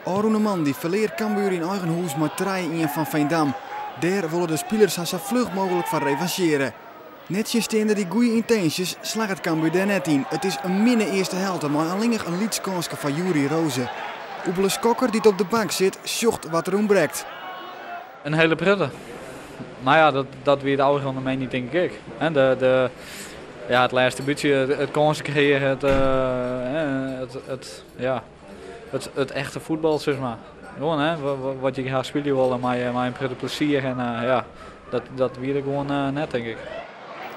Ofrûne moandei ferlear Cambuur yn eigen hûs mei 3-1 fan Veendam. Dêr wolle de spilers har sa fluch mooglik foar revansjearje. Nettsjinsteande dy goede yntinsjes slagget Cambuur dêr net yn. It is in minne earste helte mei allinnich in lyts kânske foar Yuri Rose. Oebele Skokker, dy't op de bank sit, sjocht wat der ûntbrekt. In hiele protte. Mar ja, dat wie it ôfrûne moandei tink ik. De, ja, it lêste bytsje, it kânsen kreëarje, it, ja, it echte fuotbal, sis mar. Gewoan, hè, wat je graach spylje wolle mei in protte plezier. En ja, dat wie der gewoan net, tink ik.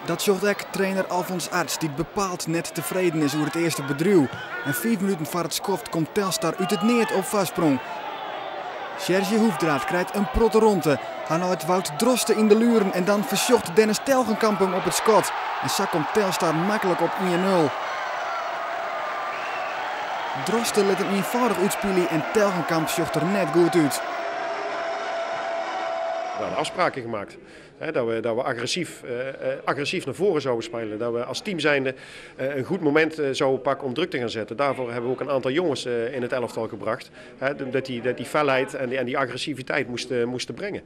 Dat sjocht ek trainer Alfons Arts, dy't bepaald net tefreden is oer it earste bedriuw. En 5 minuten foar it skoft komt Telstar út it neat op foarsprong. Serge Hoefdraad krijt in protte romte. Hy leit Wout Droste yn de luren en dan fersjocht Dennis Telgenkamp him op it skot. En sa komt Telstar maklik op 1-0. Droste lit him ienfâldich útspylje en Telgenkamp sjocht der net goed út. We hadden afspraken gemaakt. Hè, dat we agressief naar voren zouden spelen. Dat we als team zijnde een goed moment zouden pakken om druk te gaan zetten. Daarvoor hebben we ook een aantal jongens in het elftal gebracht. Hè, dat die felheid en die agressiviteit moesten brengen.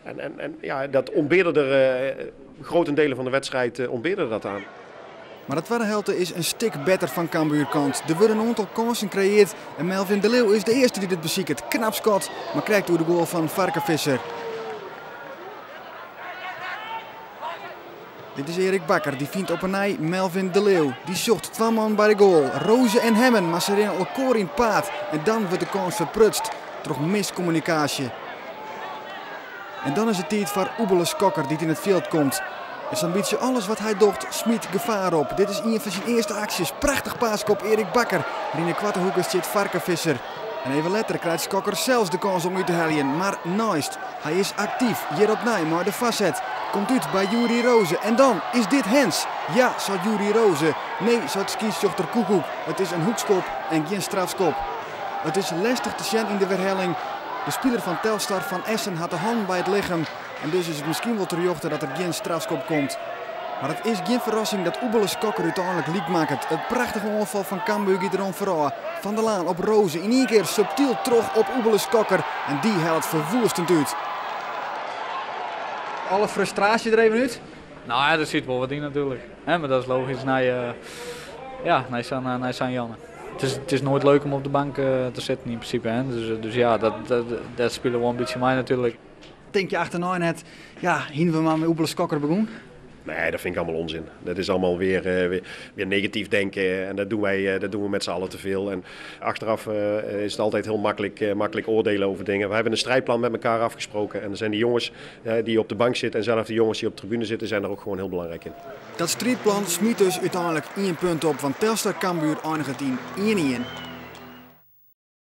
En ja, dat ontbeerde er grote delen van de wedstrijd ontbeerde dat aan. Mar de twadde helte is in stik better fan Cambuurkant. Der wurde in oantal kânsen kreëarre en Melvin de Leeuw is de earste dy't it besiket. Knap skot, mar krekt oer de goal fan Varkevisser. Dit is Erik Bakker, dy fynt op 'e nij Melvin de Leeuw. Dy sjocht twa man by de goal, Rose en Hemmen, mar se rinne elkoar yn it paad. En dan wurdt de kâns ferprutst troch miskommunikaasje. En dan is it tiid foar Oebele Skokker dy't yn it fjild komt. En sa'n bytsje alles wat hy docht smyt gefaar op. Dit is ien fan syn earste aksjes. Prachtich paaske op Erik Bakker. Mar yn de koarte hoeke sit Varkevisser. En even letter krijt Skokker sels de kâns om út te heljen, mar neist. Hy is aktyf, hjir opnij mei de foarset. Komt út by Yuri Rose. En dan is dit hands. Ja, seit Yuri Rose. Nee, seit skiedsrjochter Koekoek. It is in hoekskop en gjin strafskop. It is lestich te sjen yn de werhelling. De spiler fan Telstar van Essen hat de hannen by it lichem. En dus is it miskien wol terjochte dat der gjin strafskop komt. Mar it is gjin ferrassing dat Oebele Skokker úteinlik lyk makket. In prachtige oanfal fan Cambuur giet deroan foarôf. Van der Laan op Rose yn ien kear subtyl troch op Oebele Skokker. En dy hellet ferwoestend út. Alle frustraasje der even út? No ja, der sit wol wat yn natuerlik. Hè, mar dat is logysk ja, nei sa'n Janne. It is noait leuk om op de bank te sitten yn prinsipe. Hè. Dus ja, dat spilet wol in bytsje mei natuerlik. Tink je achternei net, ja, hiene we mar mei Oebele Skokker begûn? Nee, dat vind ik allemaal onzin. Dat is allemaal weer negatief denken en dat doen we met z'n allen te veel. En achteraf is het altijd heel makkelijk oordelen over dingen. We hebben een strijdplan met elkaar afgesproken en er zijn die jongens die op de bank zitten en zelf de jongens die op de tribune zitten, zijn er ook gewoon heel belangrijk in. Dat striidplan smyt dus úteinlik ien punt op, want Telstar Cambuur einiget yn 1-1.